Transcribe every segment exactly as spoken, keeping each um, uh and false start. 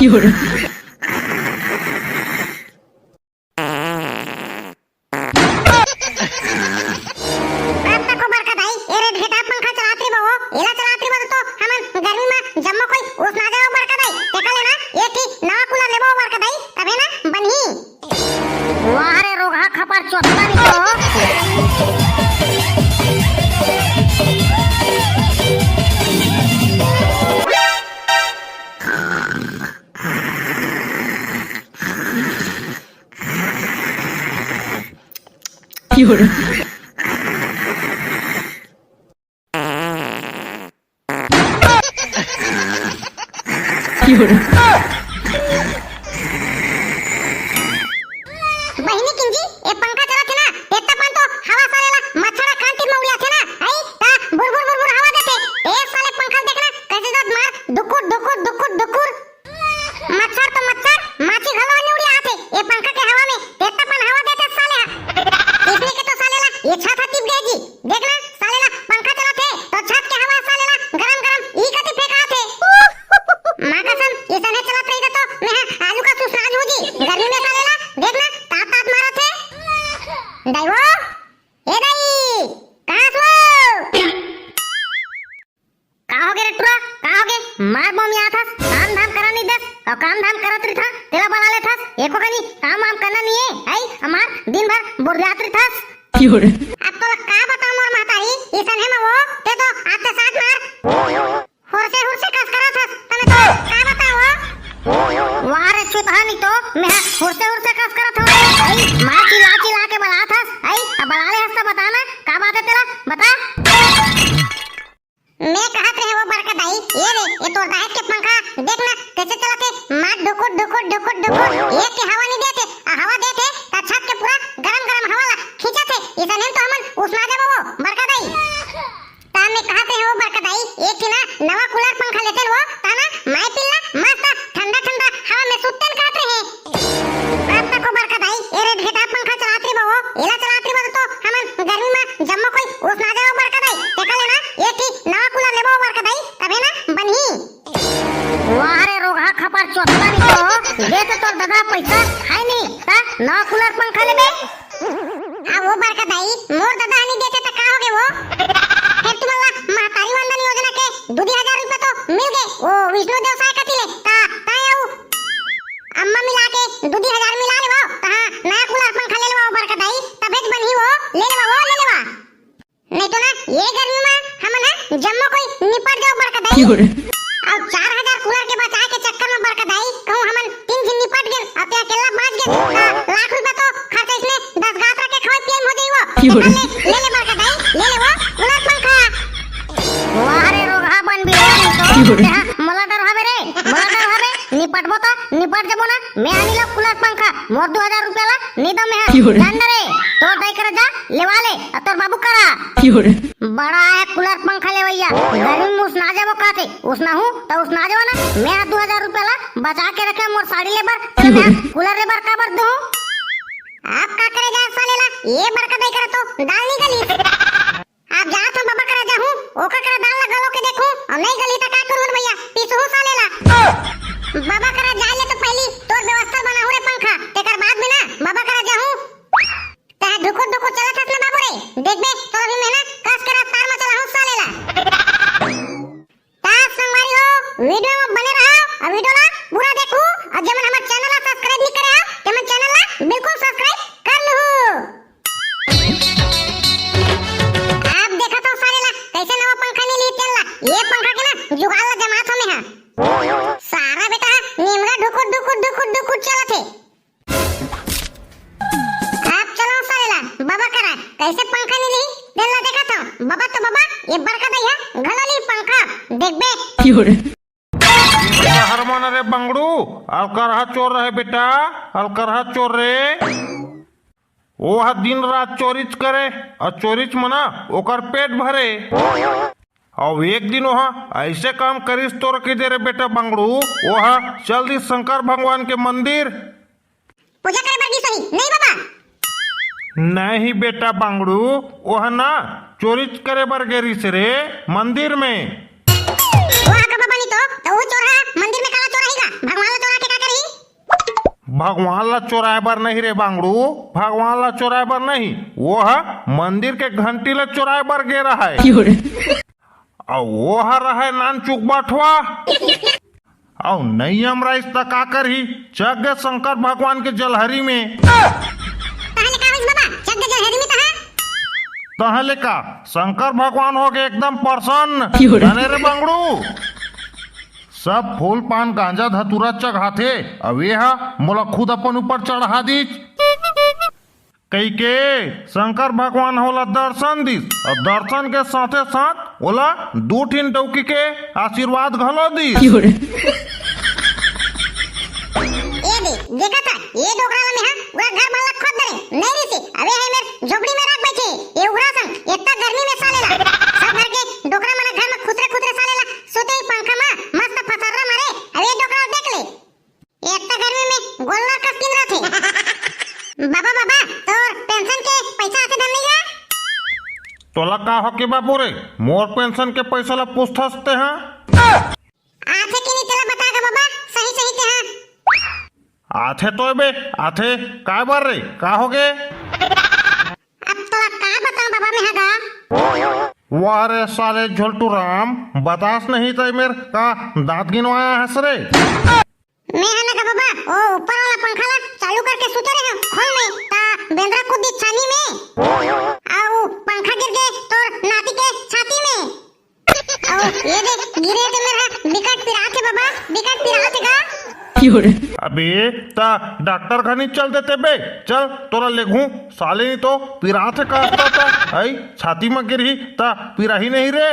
有人。 अब तको बड़का दाई, ए रेड घेटा पंखा चलात रहिबो, एला चलात रहिबो तो हमन गर्मी म जम्मो कोई उसना जाओ बड़का दाई। तेकर ले ना एक ठी नवा कूलर लेबो बड़का दाई, तभे ना बनही। वाह रे रोगहा खपर चोत्ता निको। बहिनी किंजी, ए पंखा चलत हे ना, तेत्ता पान तो हवा साले ला मच्छर कांटी म उड़ियाथे ना, आई ता बुरबुर बुरबुर हवा देथे। ए साले पंखा देख ना, कैसे जद मार दुकुर दुकुर दुकुर दुकुर। मच्छर तो मच्छर, माछी घलो नइ उड़ियाथे ए पंखा के हवा में, तेत्ता पान हवा देथे साले हा। इसने के तो साले ला ये छत हा टिप गए जी। देख ना साले ला पंखा चलत हे तो छत के हवा साले ला गरम गरम ई कति फेंकाथे। माँ कसम, इसने चलत रही तो मैं हा आलू का सुसना जू जी। गर्मी में साले ला देख ना तात तात मारत हे। दाई वो, ए दाई, कहाँ सो? का होगे रे टुरा, का होगे? मार बम आथस, काम धाम करन नइ देस, अउ काम धाम करत रहिथस, तेला बला लेथस, एको कनी काम वाम करना नइ हे, आई, हमार दिन भर बोरियात रहिथस। अब तोला का बताओ मोर महतारी, इसन हे म वो, ते तो आते साथ मार। हुरसे हुरसे कस करत हस, तने तो का बताओ? वाह रे चुतहा नी तो, मैं हुरसे हुरसे कस करत हूँ, आई, मार चिल्ला चिल्ला के बलात हस, आई, अब बला ले हस त बता ना, का बात हे तेला, बता। मैं कहत रहे वो बड़का दाई, ये रे, ये तोर दहेज के पंखा, देख ना, कैसे चलत हे, मार ढुकुर, ढुकुर, ढुकुर, ढुकुर, एक के हवा नहीं देते, आ हवा देते, त छत के पूरा गरम, गरम हवा ला खींचत हे, इसन तो हमन उसना जाबो वो, बड़का दाई। ता मैं कहत रहे वो बड़का दाई, एक ठिन ना नवा कूलर पंखा लेते वो, ता ना, माई पिल्ला, मस्त, ठंडा, ठंडा हवा में सुत्ते न कहत रहे। अब तको बड़का दाई, ए रेड घेटा पंखा चलात रहिबो, एला चलात रहिबो तो हमन गर्मी में जम्मो कोई उसना जाओ बड़का दाई। तेकर ले ना, एक ठी नवा कूलर लेबो बड़का दाई, तभे ना बनही। वाह रे रोगहा खपर चोत्ता नी तो, दे तो तोर ददा पैसा है नहीं, ता नवा कूलर पंखा लेबे। अब वो बड़का दाई, मोर ददा नहीं देते तो का होगे वो? फिर तुमन ला महतारी वंदन योजना के दू दी हजार रुपया तो मिल गए, वो विष्णु देव साय कति ले, ता, ता ये वो अम्मा मिला के दू दी हजार मिला लेवा, तहाँ नया कूलर पंखा ले लेवा बड़का दाई, तभे तो बनही वो, ले लेवा वो, ले लेवा। नहीं तो ना, ये गर्मी में हमन ह जम्मो कोई निपट जाओ बड़का दाई। अउ चार हजार कूलर के बचाए के चक्कर में बड़का दाई, कहूँ हमन तीन झिन निपट गेन, अउ ते अकेला बाँच गेन, त लाख रुपया तो खर्चा इसने दस गात रखे खाए पिए में हो जाई वो। ले, ले, ले बड़का दाई, ले ले वो कूलर पंखा। वाह रे रोगहा बन भी रे, तो मोला डर हवे रे, मोला डर हवे, निपटबो त निपट जबो ना, मैं आनी लो कूलर पंखा, मोर दू हजार रुपया ला नी दो मैं। जान दे रे, तोर दाई करा जा, लेवा ले, अउ तोर बाबू करा। बड़ा है कूलर पंखा लेवैया, गर्मी में उसना जाबो काथे, उसना हूँ त उसना जाबो ना, मैं दू हजार रुपया ला बचा के रखे मोर साड़ी लेबर, तेला मैं कूलर लेबर काबर दूँ? आप का करे जा साले ला, ये बड़का दाई करा तो दाल नहीं गली। आप जात हम बाबा करा जाहूँ, ओकर करा दाल ला गलो के देखूँ, अउ नहीं गली त का करूँ भैया, पीसहूँ साले ला। बाबा करा जाए ले तो पहली तोर व्यवस्था बनाहूँ रे पंखा, तेकर बाद में ना बाबा करा जाहूँ। तह ढुकुर ढुकुर चलत हस ना बाबू रे, देखबे तोर अभी मैं ना कस के रफ्तार में चलाहूँ साले ला। त संगवारी हो, वीडियो में बने रहा अउ वीडियो ला पूरा देखू, अउ जेमन हमर चैनल ला सब्सक्राइब नहीं करे हो, तेमन चैनल ला बिल्कुल सब्सक्राइब कर लू। आप देखत हो साले ला, कैसे नवा पंखा नहीं ली तेल ला। ये पंखा के ना जुगाड़ ला जमात हो में हा। सारा बेटा निमरा ढुकुर, ढुकुर, ढुकुर, ढुकुर चलत हे। आप चलो साले ला, बाबा करा, कैसे पंखा नहीं ली तेल ला देखत हो। बाबा तो बाबा, ये बड़का दाई हा, घलो ली पंखा, देखबे। हरमन रे बंगड़ू, अलकरहा चोर रहे बेटा, अलकरहा चोर रे। वो ह दिन रात चोरीच करे, अउ चोरीच मना ओकर पेट भरे। अउ एक दिन वो ह ऐसे काम करिस तोर के दे रे बेटा बंगड़ू, वो ह चल दिस शंकर भगवान के मंदिर। पूजा करे बर गिस होही, नहीं बाबा? नहीं बेटा बंगड़ू, वो ह ना चोरीच करे बर गे रिस रे मंदिर में। वो हा का बाबा नहीं तो, तो वो चोर हा मंदिर में काला चोर आही का? भगवान ला चोर भगवान ला चोराए बर नहीं रे बांगड़ू, भगवान ला चोराए बर नहीं, वो ह मंदिर के घंटी ला चोराए बर गे रहय। अउ वो ह रहय नानचुक बठवा। अउ नई अमराइस त का करही, चघ गे शंकर भगवान के जलहरी में। तहले का होइस बाबा, चघ गे जलहरी में तहां? तहले का, शंकर भगवान हो गे एकदम प्रसन्न। जाने रे बांगड़ू, सब फूल पान गांजा धतूरा चघाथे, अउ ये ह मोला खुद अपन ऊपर चढ़ा दीस। कहिके शंकर भगवान ह ओला दर्शन दिस, अउ दर्शन के साथे साथ ओला दू ठिन डौकी के आशीर्वाद घलो दिस। ए दे, देखत हस, ये डोकरा ला मेहा पूरा घर भर ला खोद डरेंव, नहीं रिहिसे, अउ ये ह मेर झोपड़ी में रख बइठे, ये उघरा सन, इतना गर्मी में साले ला, सब घर के डोकरा मन घर में खुसरे खुसरे साले ला, सुते ही पंखा में मस्त फसर्रा मारे, अउ ये डोकरा ला देख ले। इतना गर्मी में गोल्लर कस किंदराथे। बाबा, बाबा, तोर पेंशन के पैसा आथे धन नहीं गा? तोला का हो के बाबू रे, मोर पेंशन के पैसा ला पूछथस तेहा? आथे कि नहीं तेला बता गा बाबा, सही सही तेहा। आथे तो बे, आथे। काय बर रे, का हो गे? अब तोला का बतांव बाबा मेहा गा? वाह रे साले झोलटू राम, बतास नहीं त ए मेर का दांत गिनवाय हस रे? मेहा ना गा बाबा, ओ ऊपर वाला पंखा ला चालू करके सुते रहेंव खोल में, त बेंदरा कूद दिस छानी में, अउ पंखा गिर गे तोर नाती के छाती में। अउ ये देख, गिरे ते मेर हा बिकट पिरात हे बाबा, बिकट पिरात हे गा। अबे, त डॉक्टर कनी चल देते बे, चल तोला लेगहूं, साले नहीं तो पिरात हे का त, हई छाती में गिरही त पिराही नहीं रे।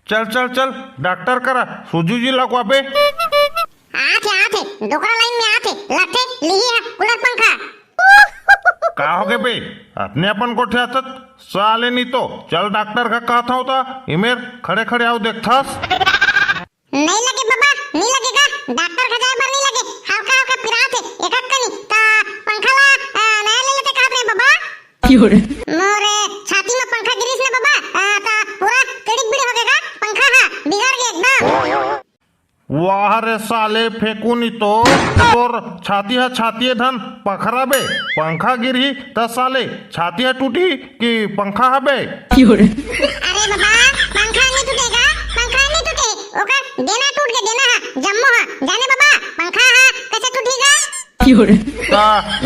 चल चल चल, डॉक्टर करा सूजी जी लगवाबे। आथे आथे, डोकरा लाइन में आथे, लगथे लिही हा कूलर पंखा। का हो गे बे, अपने अपन गोठियाथस साले नहीं तो। चल डॉक्टर का कहत हंव त ए मेर खड़े खड़े अउ देखथस। नहीं लगे बाबा, नहीं लगे गा, डॉक्टर का जाए बर नहीं लगे, हल्का हल्का पिरात हे, एकक कनी त पंखा ला, अ, नया ले लेते कहत रहे बाबा। मोरे छाती में पंखा गिरिस ना बाबा, अ, त पूरा किड़िक बिड़ हो गे गा, पंखा हा बिगड़ गे एकदम। वाह रे साले फेंकू नहीं तो, तोर छाती हा छाती हे धन पखरा बे, पंखा गिरही त साले छाती हा टूटही कि पंखा हा बे? अरे बाबा, पंखा नहीं टूटे गा, पंखा नहीं टूटे, ओकर डेना टूट गे, डेना हा, जम्मो हा, जाने बाबा, पंखा हा कैसे टूटही गा? त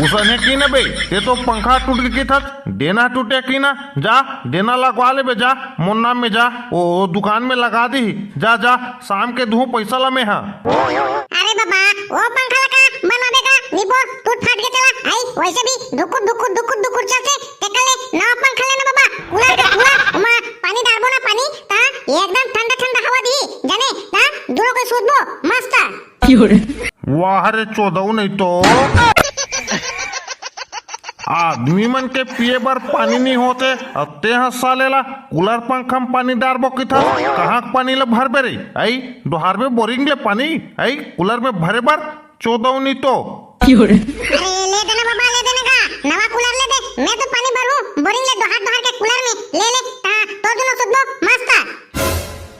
उसने की न बे, ते तो पंखा टूट गे किथस, डेना टूटे की न, जा डेना लगवा ले बे, जा मोर नाम में जा, ओ दुकान में लगा दिही, जा जा, शाम के दुहूं पैसा ला मेहा। अरे बाबा, वो पंखा ला का बनवाबे गा, निपोर टूट फाट गे तेला, आई वैसे भी धुकुर धुकुर धुकुर धुकुर चलथे, तेकर ले नवा पंखा लेना बाबा, कूलर का कूलर, ओमा पानी डारबो ना पानी, त एकदम ठंडा ठंडा हवा दी, जाने, त दूनों के सूतबो मस्त। वाह रे चोदऊ नहीं तो। आदमी मन के पिए बर पानी नहीं होते, अउ तेहा साले ला कूलर पंखा में पानी डारबो किथस, कहां के पानी ला भरबे रे? आई डोहारबे बोरिंग ले पानी, आई कूलर में भरे बर चोदऊ नहीं तो। अरे ले देना बाबा, ले देना गा, नवा कूलर ले दे, मैं तो पानी भरूं बोरिंग ले डोहार डोहार के कूलर में, ले ले, त तोर दूनों सूतबो मस्त।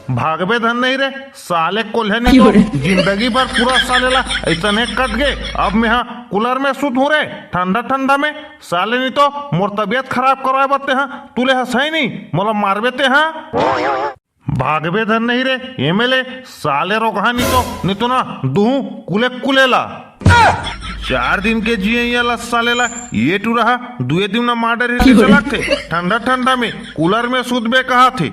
भागबे धन नहीं रे साले कोल्हे नहीं तो। जिंदगी भर पूरा साले ला ऐसने कट गे। अब मेहा कूलर में सुतहूं रे ठंडा ठंडा में। साले नहीं तो मोर तबीयत खराब करवाए बर तेहा तुले हस ही नहीं, मोला मारबे तेहा। भागबे धन नहीं रे एमएलए साले रोगहा नहीं तो, नहीं तो ना दुहूं कुले कुले ला। चार दिन के जिए ये ला साले ला, ये टूरा हा दुए दिन ना मार डरही। ठंडा ठंडा में कूलर में सुतबे कहाथे।